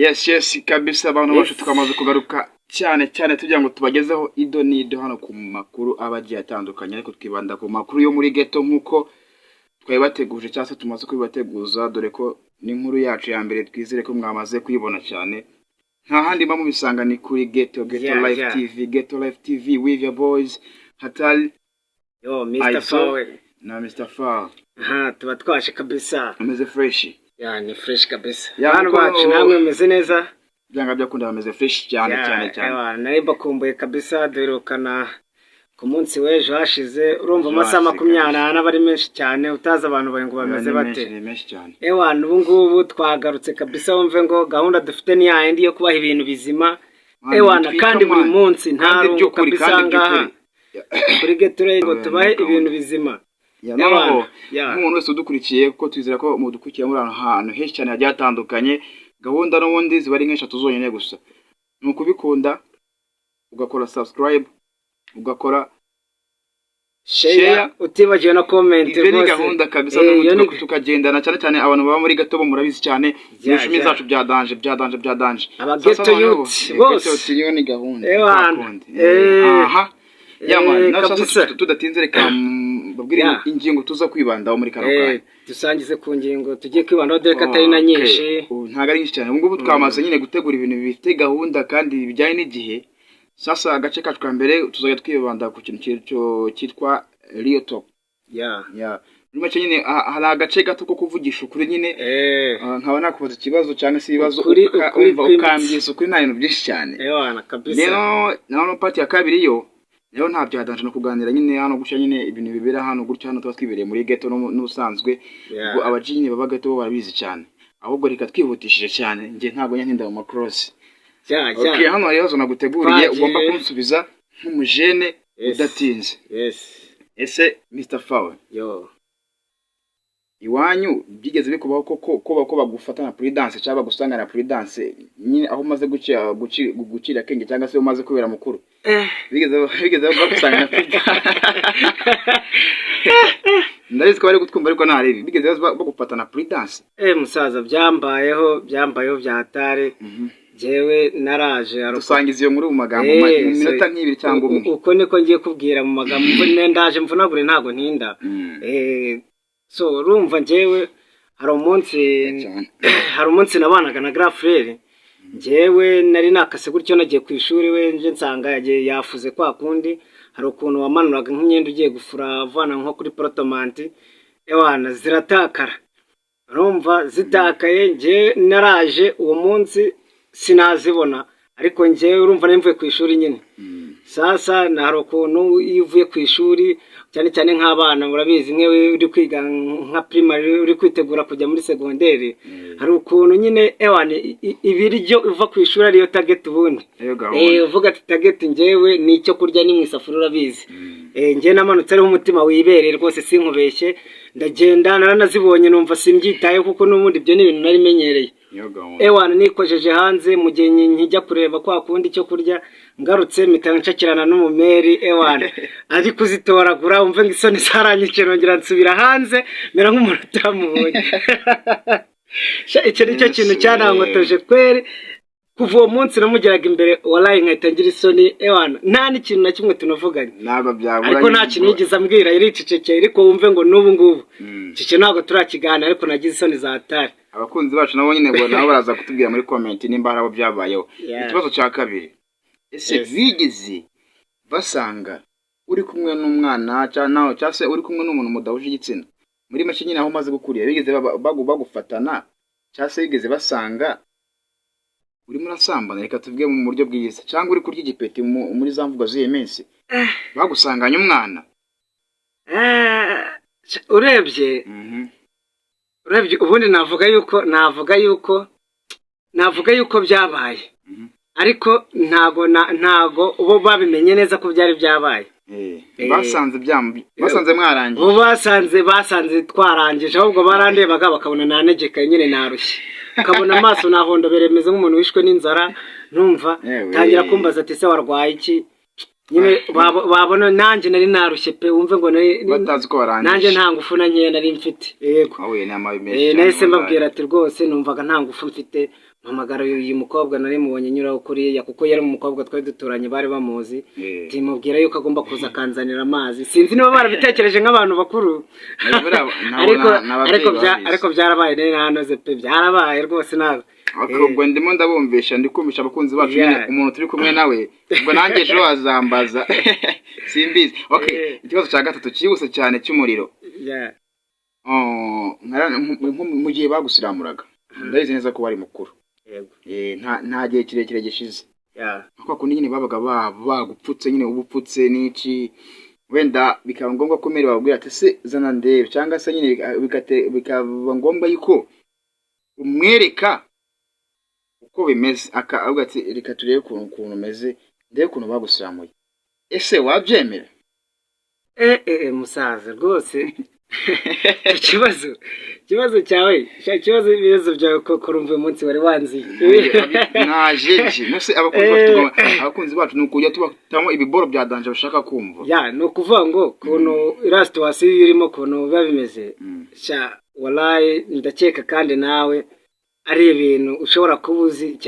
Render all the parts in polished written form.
Yes, kabisa, abantu bacu, twamaze kugaruka cyane cyane tugira ngo tubagezeho ido n'ido hano ku makuru aba agiye atandukanye, ariko twibanda ku makuru yo muri ghetto nk'uko twabibateguje cyangwa se tumaze kubibateguza, dore ko n'inkuru yacu ya mbere twizere ko mwamaze kuyibona cyane. Nta handi mba mubisanga, ni kuri Ghetto Life TV, Ghetto Life TV with your boys Hatari Yo, Mr. Aizo Fawe. na Mr. Fall. Aha, tuba twashe kabisa. Ameze fresh. Yeah, ni fresh kabisa. Yeah, Bantu bacu, namwe mumeze neza? Byanga byakunda bameze fresh cyane, Yeah, cyane cyane. Ewa, nari mbakumbuye kabisa, duherukana ku munsi w'ejo hashize. Urumva Ejo amasaha hashize. 24 aba ari menshi cyane, utazi abantu bawe ngo bameze Ni bate. menshi, ni menshi cyane. Ewa, ubu ngubu twagarutse kabisa, wumve ngo gahunda dufite ni yayindi yo kubaha ibintu bizima. Man, Ewana, bitwika, kandi buri man. munsi nta Kandi rungu by'ukuri, kabisa kandi ngaha by'ukuri. kuri Ghetto ngo Yeah, tubahe ni gahunda. ibintu bizima. Yeah, Ewana, noneho nk'umuntu wese udukurikiye, kuko twizera ko mudukurikiye muri ahantu henshi cyane hagiye hatandukanye, gahunda n'ubundi ziba ari nk'eshatu zonyine gusa: ni ukubikunda, ugakora subscribe, ugakora share, share. Utibagiwe na comment. Ibyo ni Rwose. gahunda kabisa. Eh, n'ubundi iyo ni tukagendana, cyane cyane abantu baba muri ghetto bo murabizi cyane, imishumi zacu bya danger, bya danger, bya danger. Aba Sasa ghetto noneho, youth bose. Ghetto youth niyo ni gahunda. Ewana. Kwa kundi. Aha yeah man, nawe sasa tudatinze, reka mbabwire ingingo tuza kwibandaho muri kano kanya. Dusangize ku ngingo tugiye kwibandaho, dore ko atari na nyinshi. Ubu ntabwo ari nyinshi cyane. Ubu ngubu twamaze nyine gutegura ibintu bifite gahunda kandi bijyanye n'igihe. Sasa agace kacu ka mbere tuzajya twibanda ku kintu cyitwa real talk. Yeah. Muri make nyine hari agace gato ko kuvugisha ukuri nyine. Nkaba nakubaza ikibazo cyangwa se ibibazo, Ukuri umva kwimbitse. ukambwiza ukuri, nta bintu byinshi cyane. Ewana kabisa. Rero naho part ya kabiri yo rero nta bya danger, no kuganira nyine hano gutya nyine, ibintu bibera hano gutya, hano tuba twibereye muri ghetto n'ubusanzwe. Ubwo abaji nyine baba ghetto bo barabizi cyane. Ahubwo reka twihutishije cyane, njye ntabwo njya ntinda mu macross. Okay, hano hari ibibazo naguteguriye. Twagiye. Ugomba kunsubiza nk'umujene udatinze. Ese Mr. Fawe, Yo. iwanyu byigeze bikubaho ko bagufata na prudence cyangwa bagusanga na prudence nyine, aho umaze gukira akenge cyangwa se umaze kubera mukuru? Bigeze bagusanga na prudence? Ndabizi ko bari kutwumva, ariko ntarebi bigeze bagufata na prudence? Musaza, byambayeho, byambayeho bya hatari. Jewe naraje Dusangiza iyo nkuru mu magambo mu minota nk'ibiri cyangwa umwe. Uko niko ngiye kubwira mu magambo, ndaje mvunagure, ntago ntinda. So urumva njyewe hari umunsi Cyane. hari umunsi nabanaga na grand frère. Njyewe nari nakase gutyo, nagiye ku ishuri, we nje nsanga yagiye yafuze kwa kundi. Hari ukuntu wamanuraga nk'imyenda ugiye gufura, avana nko kuri porte-manteau, ewana ziratakara. Urumva zitakaye, njye naraje uwo munsi sinazibona, ariko njyewe urumva nari mvuye ku ishuri nyine. Sasa na hari ukuntu iyo uvuye ku ishuri, cyane cyane nk'abana murabizi, nk'iyo uri kwiga nka primary, uri kwitegura kujya muri segonderi, hari ukuntu nyine ewana ibiryo uva ku ishuri ariyo target ubundi. Iyo gahunda. Uvuga ati target njyewe ni icyo kurya, ni mu isafuriya, urabizi. Njye namanutse ariho umutima wibereye rwose, sinkubeshye, ndagenda naranazibonye, numva simbyitayeho kuko n'ubundi ibyo ni ibintu nari menyereye. Niyo gahunda. Ewana, nikojeje hanze mu gihe nkijya kureba kwa kundi icyo kurya, ngarutse mpita nshakirana n'umumeri, ewana ari kuzitoragura, umve ngo isoni zaranyiciye, nongera nsubira hanze mera nk'umuntu utamubonye. Sha, icyo ni cyo kintu cyarangotoje kweri. Kuva uwo munsi namugeraga imbere, warayi, nkahita ngira isoni, ewana nta n'ikintu na kimwe tunavuganye. Ntabwo byabura. Ariko nta kintu yigeze ambwira, yaricecekeye, ariko wumve ngo n'ubu ngubu iki kintu ntabwo turakiganira, ariko nagize isoni za hatari. Abakunzi bacu nabo nyine ngo nabo baraza kutubwira muri comment nimba hari abo byabayeho. Ikibazo cya kabiri: ese bigeze basanga uri kumwe n'umwana cyangwa nawe, cyangwa se uri kumwe n'umuntu mudahuje igitsina? Muri make nyine, aho umaze gukurira, bigeze bagufatana cyangwa se bigeze basanga urimo urasambana, reka tuvuge mu buryo bwiza, cyangwa uri kurya igipeti muri za mvugo z'iyi minsi, bagusanganye umwana? Urebye ubundi navuga yuko byabaye, ariko ntago bo babimenye neza ko byari byabaye. Basanze mwarangiye? Bo basanze twarangije, ahubwo barandebaga bakabona nanegekaye nyine, narushye, ukabona amaso nahondobere, meze nk'umuntu wishwe n'inzara, numva Yewe. tangira kumbaza ati: "Se warwaye iki?" Nyine babona nanjye nari narushye pe, wumve ngo nari Batazi ko warangije. Nanjye nta ngufu na nkeya nari mfite, yego. Wahuye n'amabi menshi cyane Nahise wallahi. mbabwira ati: "Rwose numvaga nta ngufu mfite." Mpamagara uyu mukobwa nari mubonye nyuraho kuriya, kuko yari umukobwa twari duturanye, bari bamuzi. Timubwira yuko agomba kuza akanzanira amazi. Sinzi niba barabitekereje nk'abantu bakuru. Ariko Ariko byarabaye, nari nanoze pe, byarabaye rwose, ntabwo. Ubwo ndimo ndabumvisha, ndi kumvisha abakunzi bacu nyine umuntu turi kumwe nawe. Ubwo nanjye ejo wazambaza, simbizi. Okay, ikibazo cya gatatu cyihuse cyane cy'umuriro. Oh, nko mu gihe bagusiramuraga, ndabizi neza ko wari mukuru. Yego. Nta gihe kirekire gishize. Kwa kundi nyine babaga bagupfutse nyine, uba upfutse n'iki, wenda bikaba ngombwa ko mbere bababwira ati: "Se zana ndebe", cyangwa se nyine bikaba ngombwa yuko umwereka uko bimeze, akavuga ati: "Reka turebe ukuntu umeze, ndebe ukuntu bagusiramuye." Ese wabyemera? Musaza, rwose ikibazo cyawe sha, ibibazo byawe ko kurumva uyu munsi wari wanziye. Najeje nose abakunzi bacu, abakunzi bacu ni ukujya tubatamo ibiboro bya danger bashaka kumva. Ya, ni ukuvuga ngo ukuntu iriya situation irimo, ukuntu biba bimeze, sha walayi, ndakeka kandi nawe ari ibintu ushobora kuba uzi.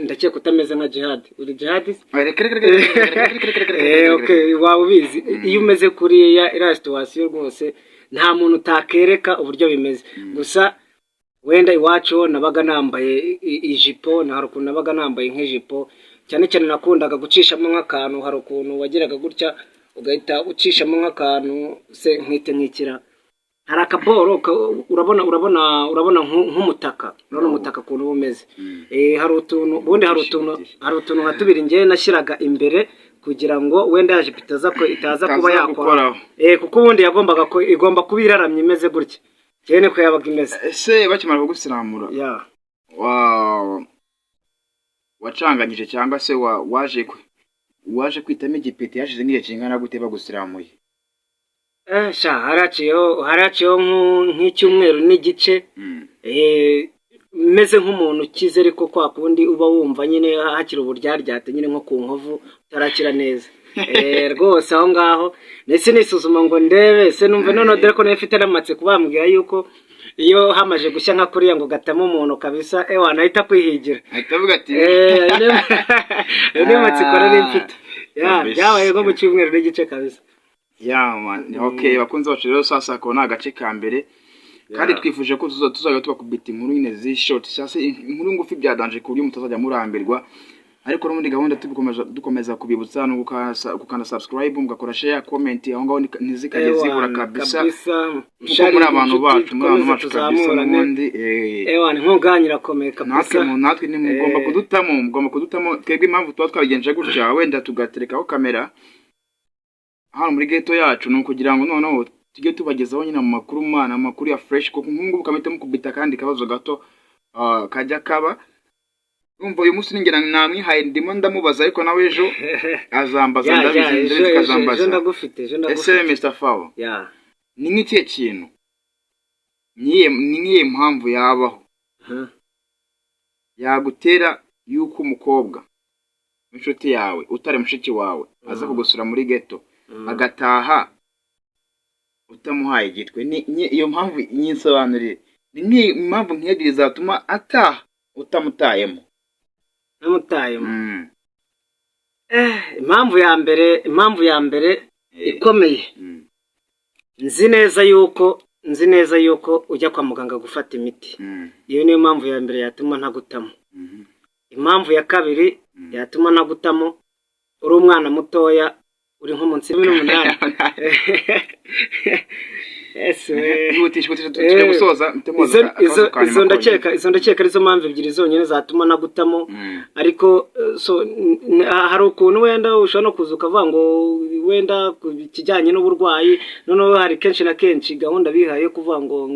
Ndakeka utameze nka Jihad. Uri Jihad? Reka, reka, reka, reka, reka, reka, reka, reka, reka. Okay, waba ubizi. Iyo umeze kuriya, iriya situation rwose nta muntu utakereka uburyo bimeze. Gusa wenda iwacu nabaga nambaye ijipo, na hari ukuntu nabaga nambaye nk'ijipo, cyane cyane nakundaga gucishamo nk'akantu. Hari ukuntu wageraga gutya ugahita ucishamo nk'akantu se nkite nkikira, hari akaboro urabona nk'umutaka, urabona umutaka ukuntu uba umeze. Hari utuntu ubundi, hari utuntu nka tubiri ngewe nashyiraga imbere kugira ngo wenda ya jipo itaza kuba Itaza yakora gukoraho. Kuko ubundi yagombaga ko igomba kuba iraramye imeze gutya, ngewe niko yabaga imeze. Ese bakimara kugusiramura, wacanganyije cyangwa se waje kwitamo igipeti hashize nk'igihe kingana gute bagusiramuye? Sha, haraciyeho nk'icyumweru n'igice. Meze nk'umuntu ukize, ariko kwa kundi uba wumva nyine hakiri uburyaryate nyine nko ku nkovu utarakira neza. Rwose aho ngaho ndetse nisuzuma ngo ndebe se numve none, dore ko nayo mfite n'amatsiko, bambwira yuko iyo hamaze gushya nka kuriya ngo gatamo umuntu kabisa, ewa nahita kwihigira. Ahita avuga ati: Ayo niyo matsiko nari mfite. Ya, Kabisa. byabaye nko mu cyumweru n'igice kabisa. Ya man, okay, bakunzi bacu rero, sasa ko ni agace ka mbere kandi twifuje ko tuzajya tubakubita inkuru nyine z'ishort, cyangwa se inkuru ngufi bya danger, ku buryo mutazajya murambirwa. Ariko no muri gahunda tubikomeza, dukomeza kubibutsa no gukanda subscribe, mugakora share, comment aho ngaho, ntizikajye zibura kabisa. Kabisa. Kuko muri abantu bacu, muri abantu bacu kabisa n'ubundi. Ewana, inkunga irakomeye Natwe kabisa. Natwe ntimugomba kudutamo, mugomba kudutamo twebwe. Impamvu tuba twabigenje gutya, wenda tugaterekaho kamera hano muri ghetto yacu, ni ukugira ngo noneho tujye tubagezaho nyine mu makuru mana, amakuru ya fresh, kuko nk'ubu ngubu kamite mukubita akandi kabazo gato, kajya kaba. Urumva uyu munsi ninjye namwihaye, ndimo ndamubaza, ariko nawe ejo azambaza. Ya, Ndabizi, ejo ndabizi ko azambaza. Ejo ndagufite, ejo Ese ndagufite. Mr Fao, Ya. ni nk'ikihe kintu, ni nk'iyihe mpamvu yabaho yagutera yuko umukobwa w'inshuti yawe utari mushiki wawe aza kugusura muri ghetto, agataha utamuhaye igitwe? Iyo mpamvu nyinsobanurire. Ni nk'impamvu nk'ebyiri zatuma ataha utamutayemo. Namutayemo. Impamvu ya mbere ikomeye, nzi neza yuko ujya kwa muganga gufata imiti. Iyo niyo mpamvu ya mbere yatuma ntagutamo. Impamvu ya kabiri yatuma ntagutamo, uri umwana mutoya, uri nko munsi ya 18. Ese we. Yihutisha, yihutisha, tujya gusoza, mpite mubaza akabazo ka nyuma Izo konyine. Ndakeka arizo mpamvu ebyiri zonyine zatuma nagutamo. Ariko so hari ukuntu wenda ushobora no kuza ukavuga ngo wenda ku kijyanye n'uburwayi. Noneho hari kenshi na kenshi gahunda bihaye yo kuvuga ngo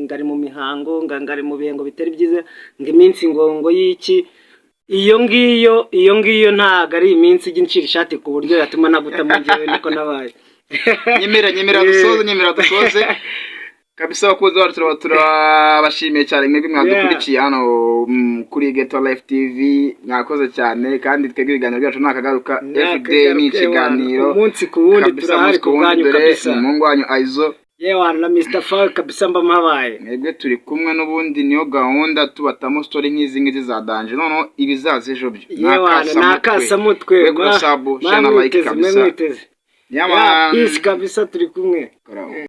ngari mu mihango, ngari mu bihe ngo bitari byiza, ngo iminsi ngo y'iki, iyo ngiyo ntabwo ari iminsi ijya incira ishati ku buryo yatuma nagutamo. Njyewe niko nabaye. Nyemera, nyemera dusoze, nyemera dusoze kabisa. Abakunzi bacu, turabashimiye cyane mwebwe mwadukurikiye hano kuri Ghetto Life TV. Mwakoze cyane, kandi twebwe ibiganiro byacu ntakagaruka, everyday ni ikiganiro umunsi ku wundi kabisa, turahari umunsi ku ku wundi. bwanyu Dore kabisa. ni umuhungu wanyu Aizo. Yewe na Mr. Fawe kabisa, mba mpabaye. Mwebwe turi kumwe n'ubundi, niyo gahunda, tubatamo story nk'izi ngizi za danger. Noneho ibizaza ejo byo Yewe, ni akasamutwe. We kora sub, share na like kabisa. Mwiteze. Yeah, Yeah, man. peace kabisa, turi kumwe. Karaho.